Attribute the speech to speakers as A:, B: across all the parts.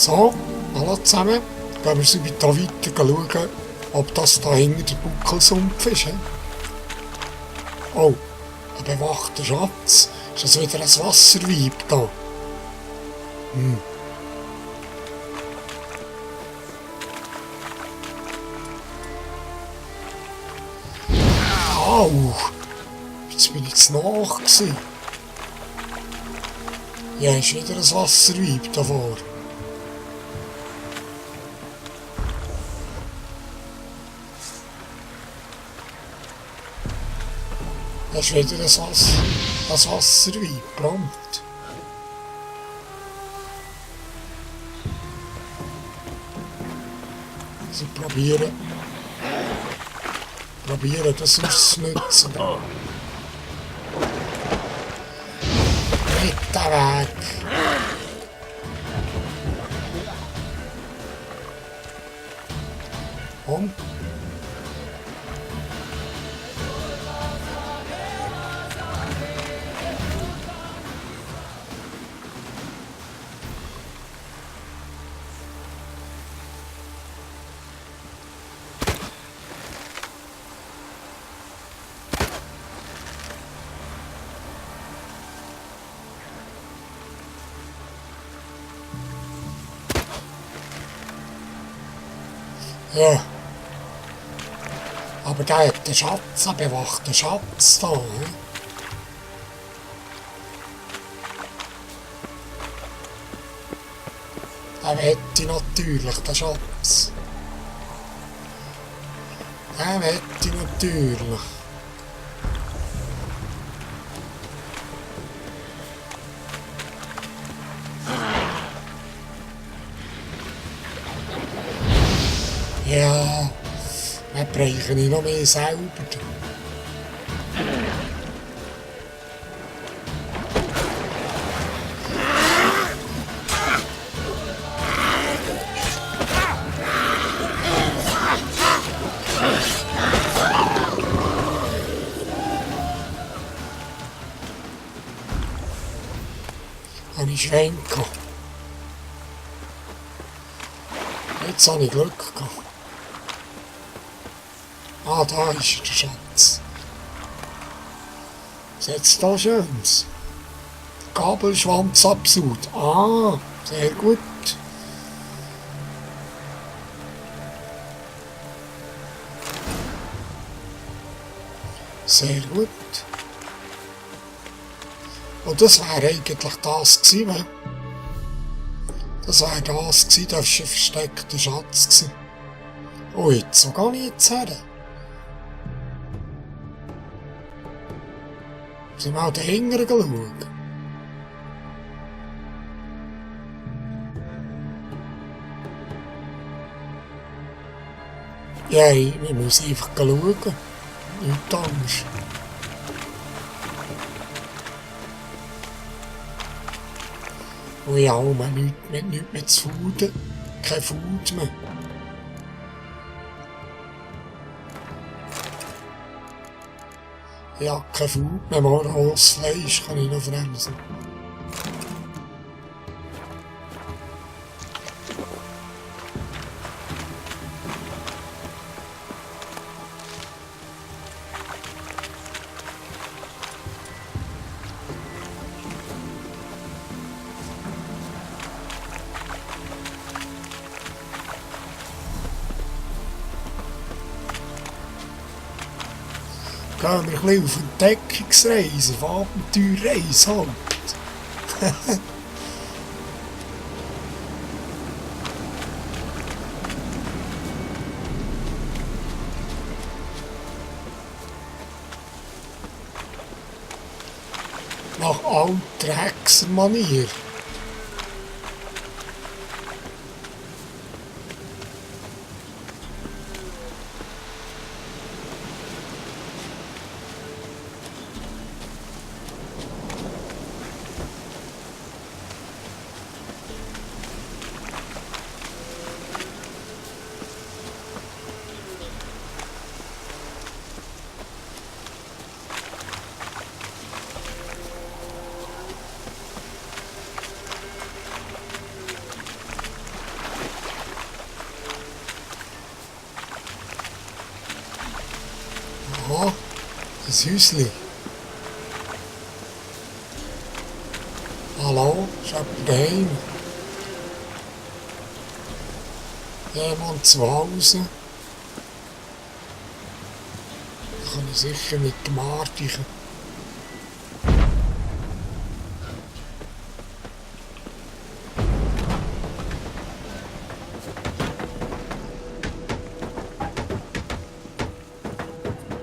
A: So, hallo zusammen. Gehen wir so weiter schauen, ob das da hinter der Buckelsumpf ist. He? Oh, ein bewachter Schatz. Ist das wieder ein Wasserweib da? Au! Jetzt bin ich zu nach gewesen. Ja, ist wieder ein Wasserweib davor. Das ist wieder das Wasserweib, prompt. Also probieren das auszunutzen. Nicht der Weg. Komm. Ja. Aber der hat den Schatz, einen bewachten Schatz da. Den wette ich natürlich, den Schatz. Den wette ich natürlich. Ja, dann brauche ich noch mehr selber. Habe ich Schwenker. Jetzt habe ich Glück gehabt. Ah, da ist der Schatz. Was ist jetzt da Schönes? Gabelschwanzabsud. Ah, sehr gut. Sehr gut. Und das wäre eigentlich das gewesen. Das wäre das gewesen, das war ein versteckter Schatz gewesen. Oh, jetzt so gar nicht jetzt her. Sind wir mal dahinter schauen? Ja, ich muss einfach schauen. Nicht Angst. Und ja, man nichts mehr zu fuden. Kein Food mehr. Ja, kein Food mehr, mal rohes Fleisch kann ich noch bremsen. Gehen wir ein bisschen auf Entdeckungsreise, auf Abenteuerreise halt. Nach alter Hexermanier. Häusli. Hallo, ist jemand daheim? Jemand zu Hause? Da kann ich sicher mit dem Artigen.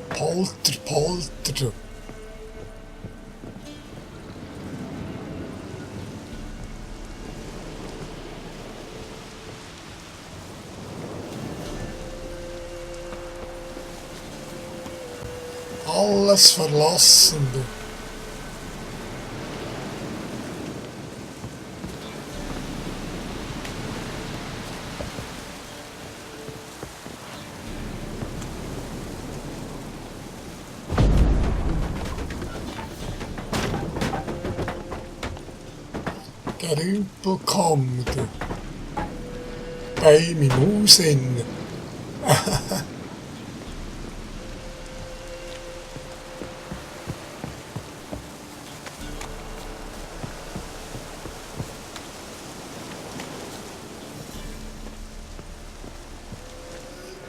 A: Polter, Polter. Alles verlassen, du. Gerümpelkamm, du. Bäume im Haus innen.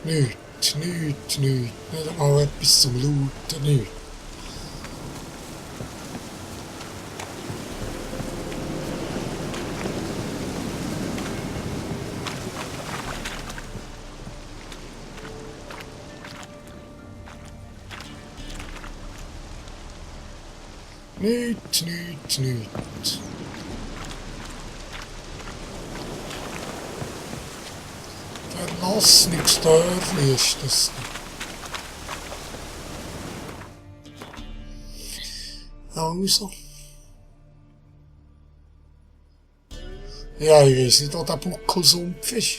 A: Nichts. Nicht einmal etwas zum Lauten, nichts. Nichts. Verlassenes Dörfli ist das. Also. Ja, ich weiss nicht, wo der Buckelsumpf ist.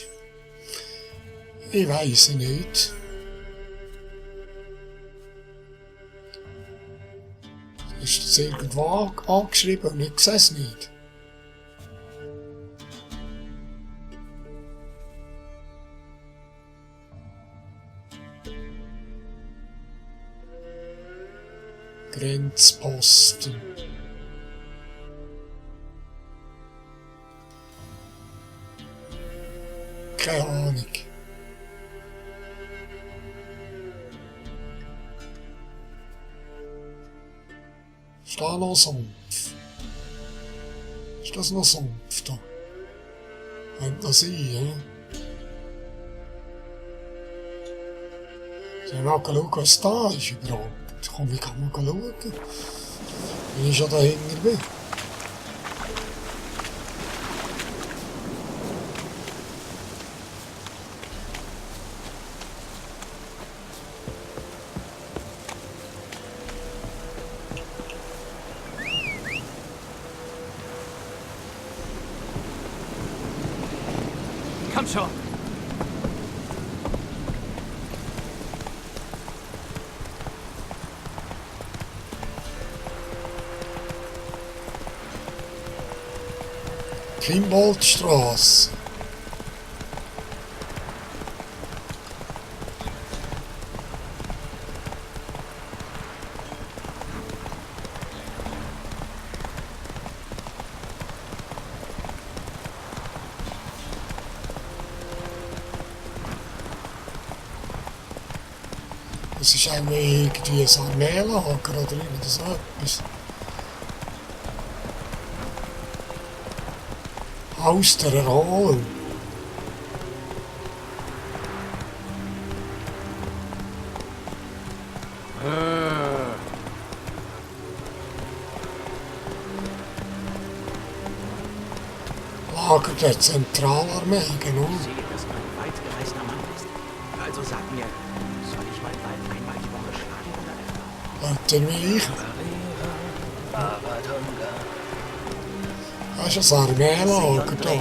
A: Ich weiss nicht. Ist das irgendwo angeschrieben und ich sehe es nicht? Grenzposten. Keine Ahnung. Ist da noch Sumpf? Ist das noch Sumpf da? Könnte das sein, ja? Sollen wir mal schauen, was da ist überhaupt? Komm, ich kann mal schauen, wenn ich schon dahinter bin.
B: Komm schon!
A: Klimboldstraße. Das ist auch irgendwie ein Armeelager oder irgend so etwas. Haus der Erholung. Lager der Zentralarmee, genau.
B: Ich sehe, dass du ein weit gereister Mann bist. Also sag mir, soll ich meinen Wald einmal die Woche schlagen oder etwa?
A: Leute wie ich. Das ist ein Armeelager da.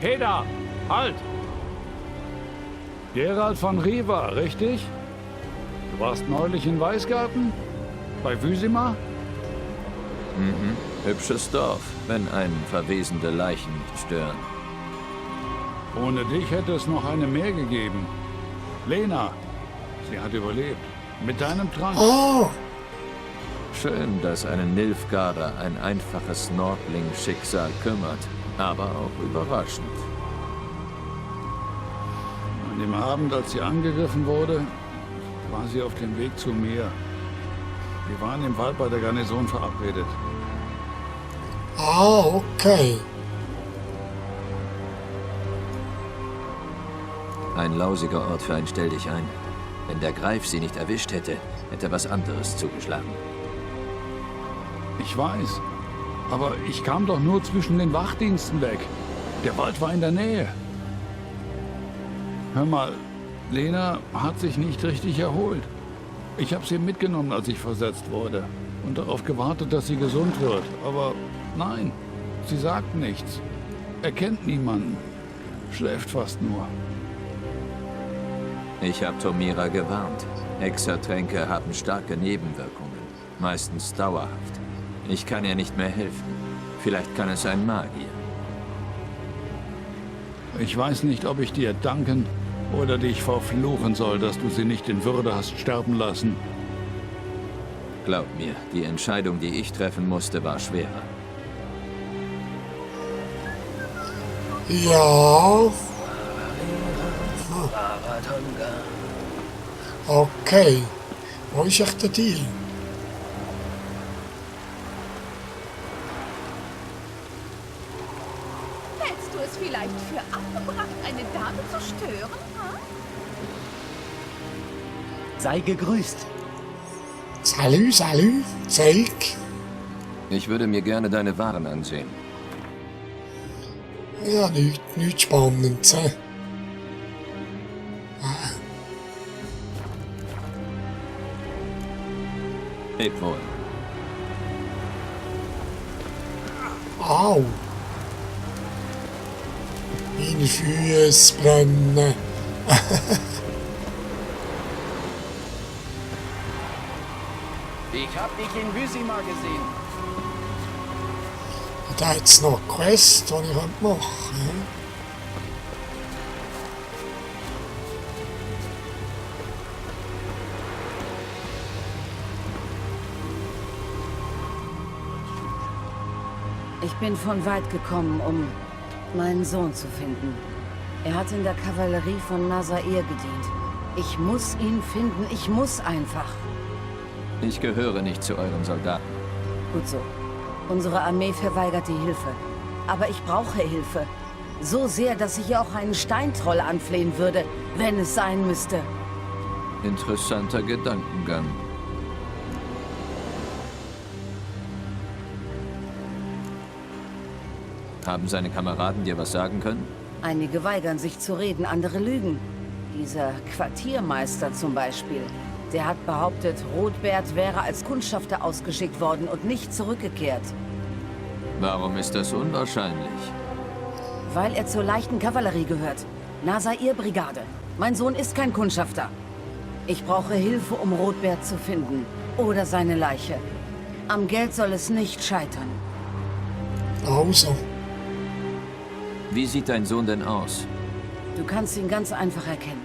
C: Heda, halt! Gerald von Riva, richtig? Du warst neulich in Weißgarten? Bei Wüsima?
D: Hübsches Dorf, wenn einen verwesende Leichen nicht stören.
C: Ohne dich hätte es noch eine mehr gegeben. Lena, sie hat überlebt. Mit deinem Trank.
A: Ah,
D: Schön, dass einen Nilfgaarder ein einfaches Nordling-Schicksal kümmert, aber auch überraschend.
C: An dem Abend, als sie angegriffen wurde, war sie auf dem Weg zu mir. Wir waren im Wald bei der Garnison verabredet.
A: okay.
D: Ein lausiger Ort für ein Stelldichein. Wenn der Greif sie nicht erwischt hätte, hätte was anderes zugeschlagen.
C: Ich weiß, aber ich kam doch nur zwischen den Wachdiensten weg. Der Wald war in der Nähe. Hör mal, Lena hat sich nicht richtig erholt. Ich habe sie mitgenommen, als ich versetzt wurde. Und darauf gewartet, dass sie gesund wird. Aber nein, sie sagt nichts. Er kennt niemanden. Schläft fast nur.
D: Ich habe Tomira gewarnt. Hexertränke haben starke Nebenwirkungen, meistens dauerhaft. Ich kann ihr nicht mehr helfen. Vielleicht kann es ein Magier.
C: Ich weiß nicht, ob ich dir danken oder dich verfluchen soll, dass du sie nicht in Würde hast sterben lassen.
D: Glaub mir, die Entscheidung, die ich treffen musste, war schwerer.
A: Ja. Okay. Wo ist echt der Deal?
E: Hältst du es vielleicht für angebracht, eine Dame zu stören? Hm?
B: Sei gegrüßt.
A: Salut, zeig.
D: Ich würde mir gerne deine Waren ansehen.
A: Ja, nichts Spannendes.
D: Leb wohl.
A: Au. Meine Füße brennen.
B: Ich hab dich in Vysima gesehen.
A: Da hat es noch eine Quest, die ich machen könnte.
F: Ich bin von weit gekommen, um meinen Sohn zu finden. Er hat in der Kavallerie von Nazair gedient. Ich muss ihn finden, ich muss einfach.
D: Ich gehöre nicht zu euren Soldaten.
F: Gut so. Unsere Armee verweigert die Hilfe. Aber ich brauche Hilfe. So sehr, dass ich auch einen Steintroll anflehen würde, wenn es sein müsste.
D: Interessanter Gedankengang. Haben seine Kameraden dir was sagen können?
F: Einige weigern sich zu reden, andere lügen. Dieser Quartiermeister zum Beispiel. Der hat behauptet, Rotbert wäre als Kundschafter ausgeschickt worden und nicht zurückgekehrt.
D: Warum ist das unwahrscheinlich?
F: Weil er zur leichten Kavallerie gehört. Nazair-Brigade. Mein Sohn ist kein Kundschafter. Ich brauche Hilfe, um Rotbert zu finden. Oder seine Leiche. Am Geld soll es nicht scheitern.
A: Also,
D: Wie sieht dein Sohn denn aus?
F: Du kannst ihn ganz einfach erkennen.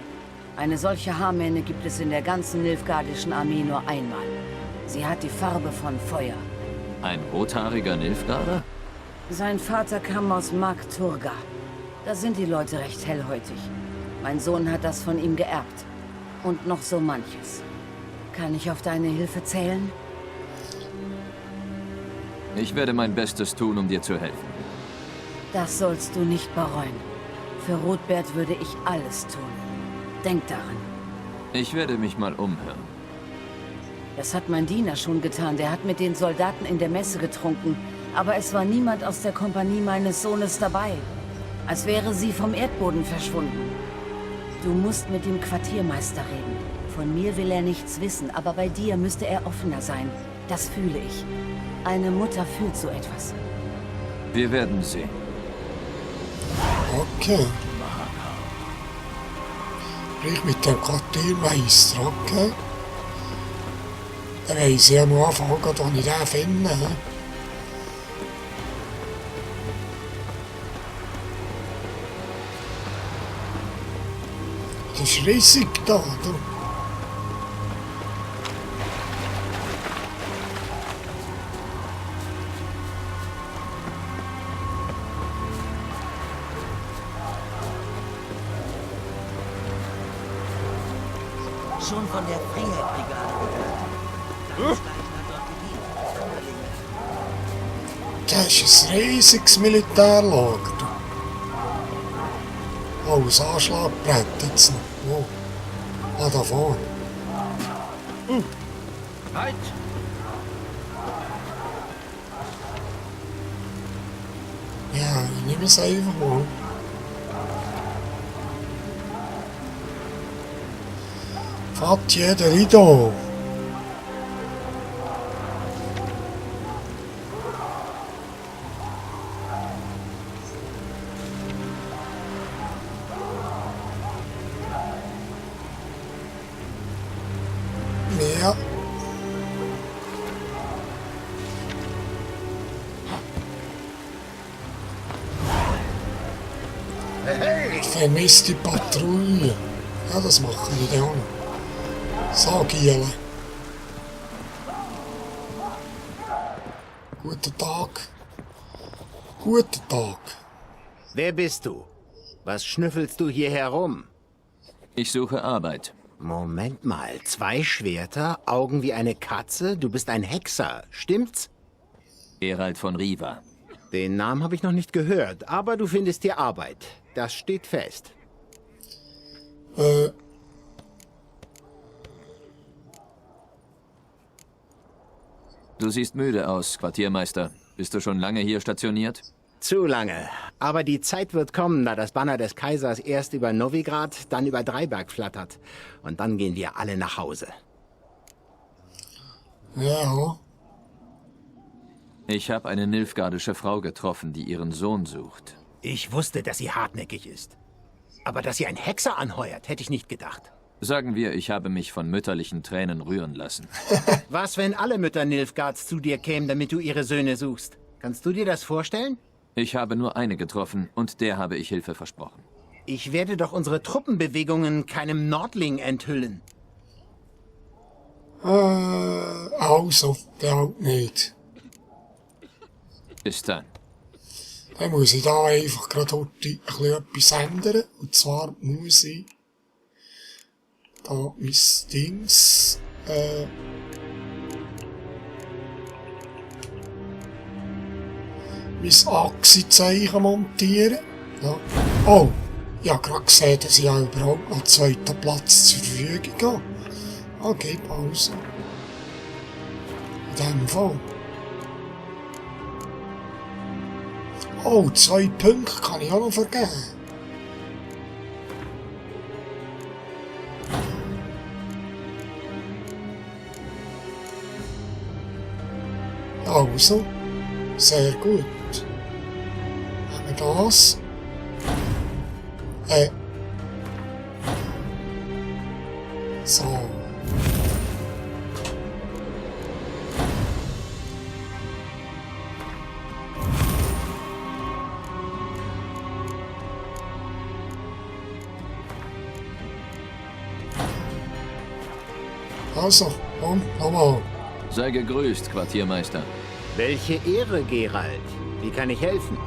F: Eine solche Haarmähne gibt es in der ganzen nilfgaardischen Armee nur einmal. Sie hat die Farbe von Feuer.
D: Ein rothaariger Nilfgaarder?
F: Sein Vater kam aus Magturga. Da sind die Leute recht hellhäutig. Mein Sohn hat das von ihm geerbt. Und noch so manches. Kann ich auf deine Hilfe zählen?
D: Ich werde mein Bestes tun, um dir zu helfen.
F: Das sollst du nicht bereuen. Für Rotbert würde ich alles tun. Denk daran.
D: Ich werde mich mal umhören.
F: Das hat mein Diener schon getan. Der hat mit den Soldaten in der Messe getrunken. Aber es war niemand aus der Kompanie meines Sohnes dabei. Als wäre sie vom Erdboden verschwunden. Du musst mit dem Quartiermeister reden. Von mir will er nichts wissen, aber bei dir müsste er offener sein. Das fühle ich. Eine Mutter fühlt so etwas.
D: Wir werden sehen.
A: okay. Sprich mit dem Quartiermeister, okay? Dann weiss ich am Anfang, wo ich den finde. ist riesig da, du.
B: Schon von der Freiheitsbrigade gehört. Ganz gleich hat dort gedient.
A: Das ist ein riesiges Militärlager, du. Oh, das Anschlag brennt jetzt noch. Wo? Ah, da vorne.
B: Halt!
A: Ja, ich nehme es einfach mal. Fährt jeder rein da. Ja. Vermisste Patrouille. Ja, das machen wir dann auch noch. So, Giele. Guten Tag. Guten Tag.
G: Wer bist du? Was schnüffelst du hier herum?
D: Ich suche Arbeit.
G: Moment mal, 2 Schwerter, Augen wie eine Katze, du bist ein Hexer, stimmt's?
D: Gerald von Riva.
G: Den Namen habe ich noch nicht gehört, aber du findest hier Arbeit. Das steht fest.
D: Du siehst müde aus, Quartiermeister. Bist du schon lange hier stationiert?
G: Zu lange. Aber die Zeit wird kommen, da das Banner des Kaisers erst über Novigrad, dann über Dreiberg flattert. Und dann gehen wir alle nach Hause.
A: Ja.
D: Ich habe eine nilfgaardische Frau getroffen, die ihren Sohn sucht.
G: Ich wusste, dass sie hartnäckig ist. Aber dass sie einen Hexer anheuert, hätte ich nicht gedacht.
D: Sagen wir, ich habe mich von mütterlichen Tränen rühren lassen.
G: Was, wenn alle Mütter Nilfgaards zu dir kämen, damit du ihre Söhne suchst? Kannst du dir das vorstellen?
D: Ich habe nur eine getroffen und der habe ich Hilfe versprochen.
G: Ich werde doch unsere Truppenbewegungen keinem Nordling enthüllen.
A: Also, der halt nicht.
D: Bis dann.
A: Dann muss ich da einfach gerade heute ein bisschen etwas ändern. Und zwar muss ich da mein Dings, mein Achsenzeichen montieren. Ja. Oh, ich habe gerade gesehen, dass ich auch überhaupt noch einen zweiten Platz zur Verfügung habe. Okay, Pause. In dem Fall. Oh, 2 Punkte kann ich auch noch vergeben. Also, sehr gut. Haben wir das? So. Also, und nochmal.
D: Sei gegrüßt, Quartiermeister.
G: Welche Ehre, Gerald. Wie kann ich helfen?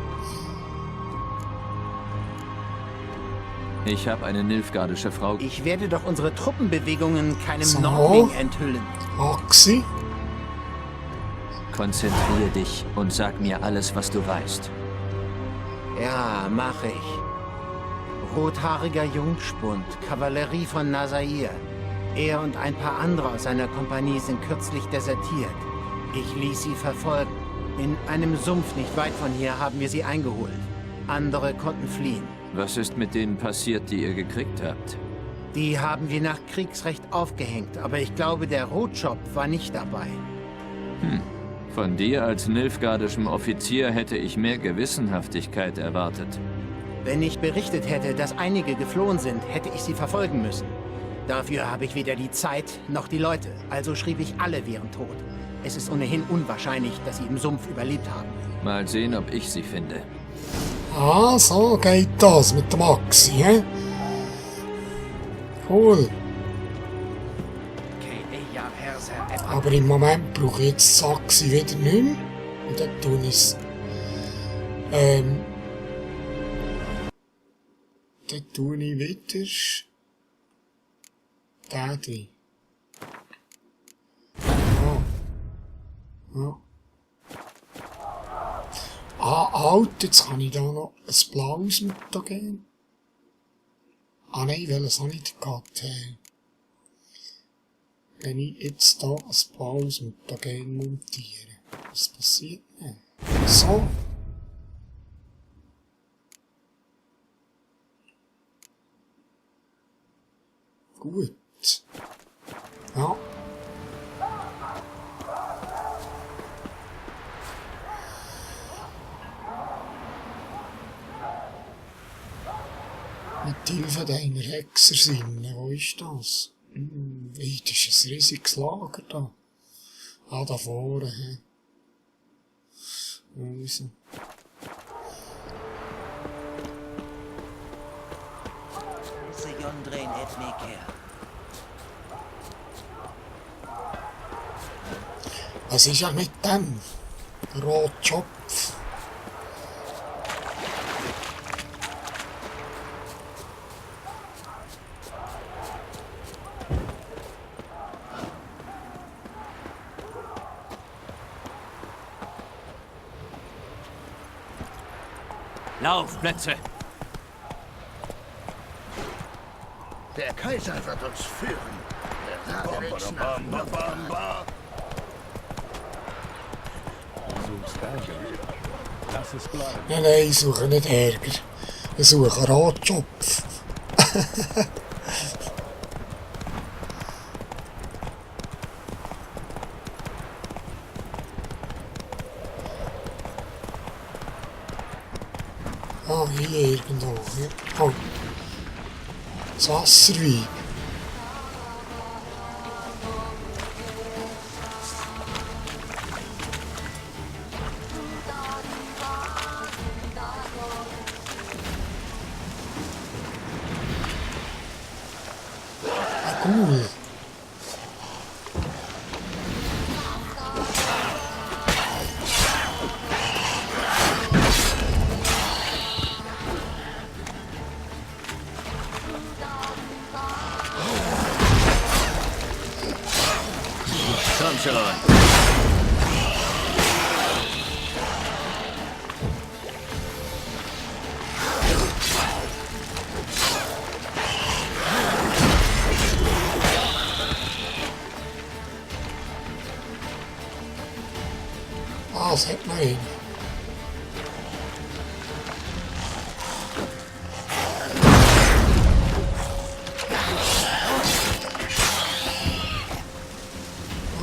D: Ich habe eine nilfgaardische Frau.
G: Ich werde doch unsere Truppenbewegungen keinem
A: So.
G: Nordling enthüllen.
A: Maxi.
D: Konzentriere dich und sag mir alles, was du weißt.
G: Ja, mach ich. Rothaariger Jungspund, Kavallerie von Nasair. Er und ein paar andere aus seiner Kompanie sind kürzlich desertiert. Ich ließ sie verfolgen. In einem Sumpf nicht weit von hier haben wir sie eingeholt. Andere konnten fliehen.
D: Was ist mit denen passiert, die ihr gekriegt habt?
G: Die haben wir nach Kriegsrecht aufgehängt, aber ich glaube, der Rotschopf war nicht dabei.
D: Von dir als nilfgaardischem Offizier hätte ich mehr Gewissenhaftigkeit erwartet.
G: Wenn ich berichtet hätte, dass einige geflohen sind, hätte ich sie verfolgen müssen. Dafür habe ich weder die Zeit noch die Leute, also schrieb ich, alle wären tot. Es ist ohnehin unwahrscheinlich, dass sie im Sumpf überlebt haben.
D: Mal sehen, ob ich sie finde.
A: Ah, so geht das mit dem Maxi, hä? Cool.
B: Okay,
A: Aber im Moment brauche ich jetzt Saxi wieder nicht mehr. Und dann tue ich es. Dann tue ich wieder. Den drin. Ja. Alt, jetzt kann ich da noch ein blaues Mutagen. Ah nein, welches habe ich gehabt? Wenn ich jetzt da ein blaues Mutagen montiere, was passiert denn? So. Gut. Ja. Mit Hilfe deiner Hexersinne, wo ist das? Ey, das ist ein riesiges Lager da. Ah, da vorne, hä? Also. Was ist ja mit dem? Rotschopf.
D: Laufplätze!
H: Der Kaiser wird uns führen. Geradewegs nach Nordbahn.
C: Lass es bleiben.
A: Nein, nein, ich suche nicht Ärger. Ich suche Rotschopf. Ah, hier irgendwo. Ja. Oh. Das Wasserweib. Ah, cool.
D: Komm schon!
A: Ah, das hat man ihn.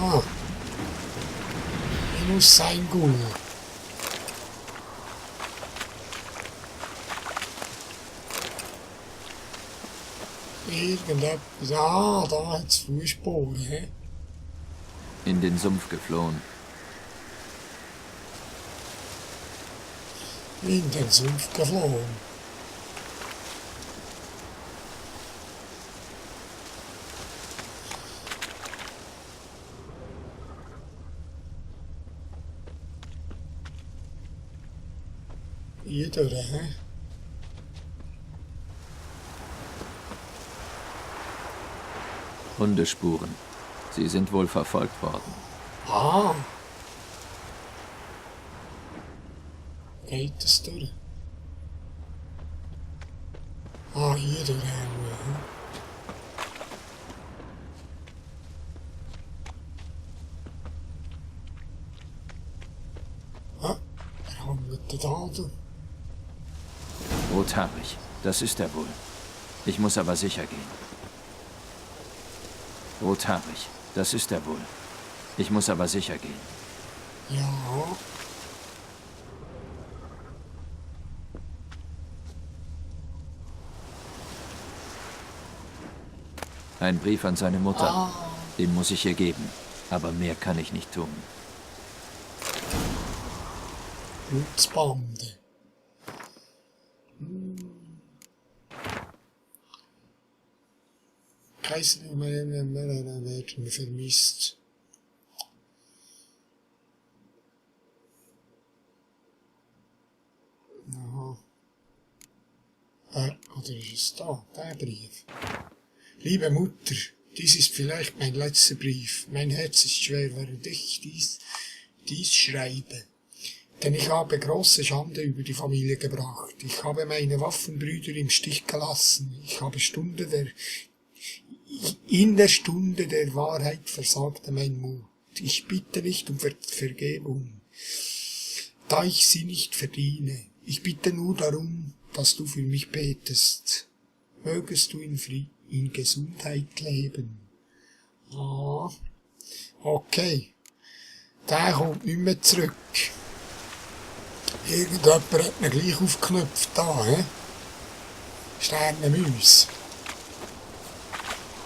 A: Ah. Minus sein Gul. Irgendetwas. Ah, da hat es Fußspuren, hä?
D: In den Sumpf geflohen.
A: In den Sumpf geflogen. Hier durch, hä?
D: Hundespuren. Sie sind wohl verfolgt worden.
A: Ah. Geht es durch? Ah, hier durch, hä? Ah, er hängt da, du.
D: Rothaarig. Das ist er wohl. Ich muss aber sicher gehen. Rothaarig. Das ist er wohl. Ich muss aber sicher gehen.
A: Ja.
D: Ein Brief an seine Mutter. Den muss ich ihr geben. Aber mehr kann ich nicht tun.
A: Blutsbande. Kaiser werden vermisst. Aha. Oder ist es da, der Brief? Liebe Mutter, dies ist vielleicht mein letzter Brief. Mein Herz ist schwer, während ich dies schreibe. Denn ich habe große Schande über die Familie gebracht. Ich habe meine Waffenbrüder im Stich gelassen. Ich habe in der Stunde der Wahrheit versagte mein Mut. Ich bitte nicht um Vergebung, da ich sie nicht verdiene. Ich bitte nur darum, dass du für mich betest. Mögest du in Gesundheit leben. Ah, okay. Der kommt nicht mehr zurück. Irgendjemand hat ihn gleich aufgeknüpft da, hä? Sternenmäuse.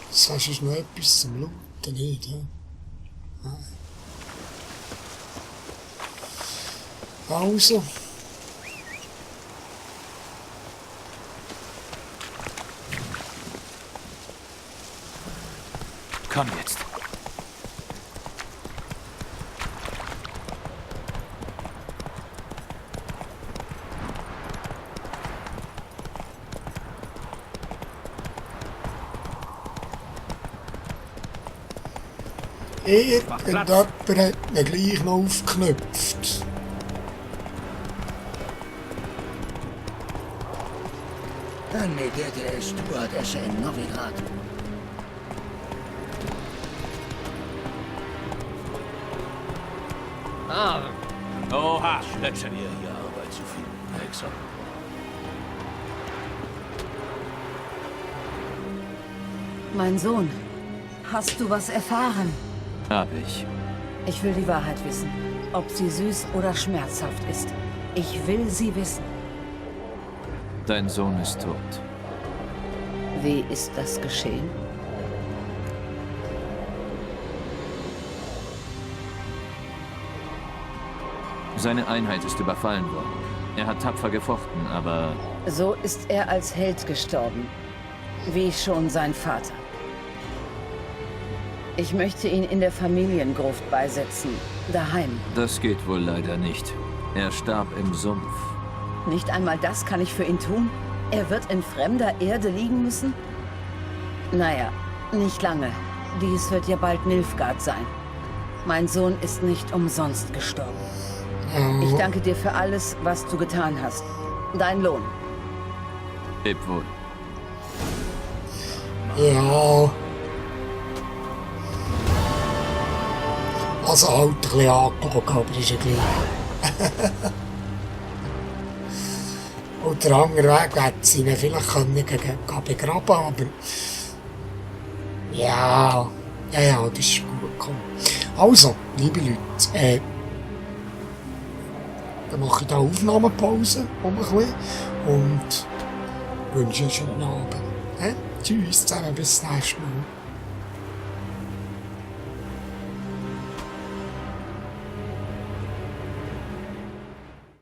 A: Das ist noch etwas zum Looten, nicht, hä? Also.
D: Komm jetzt.
A: Irgendjemand hat ihn gleich noch aufgeknüpft.
H: Danny Dede Stewardesse in Novigrad.
B: Oha, schletzen ihr hier Arbeit zu finden, Hexer.
F: Mein Sohn, hast du was erfahren?
D: Hab ich.
F: Ich will die Wahrheit wissen. Ob sie süß oder schmerzhaft ist. Ich will sie wissen.
D: Dein Sohn ist tot.
F: Wie ist das geschehen?
D: Seine Einheit ist überfallen worden. Er hat tapfer gefochten, aber
F: So ist er als Held gestorben. Wie schon sein Vater. Ich möchte ihn in der Familiengruft beisetzen. Daheim.
D: das geht wohl leider nicht. Er starb im Sumpf.
F: Nicht einmal das kann ich für ihn tun? Er wird in fremder Erde liegen müssen? Naja, nicht lange. Dies wird ja bald Nilfgaard sein. Mein Sohn ist nicht umsonst gestorben. Ich danke dir für alles, was du getan hast. Dein Lohn.
D: Leb wohl.
A: Ja. Also halt ein bisschen angeguckt, aber ist ja gleich. Und der andere Weg hätte sie ihn vielleicht begraben können, aber... Ja, das ist gut gekommen. Also, liebe Leute, dann mache ich hier Aufnahmepause ein bisschen und wünsche einen schönen Abend. Tschüss zusammen, bis zum nächsten Mal.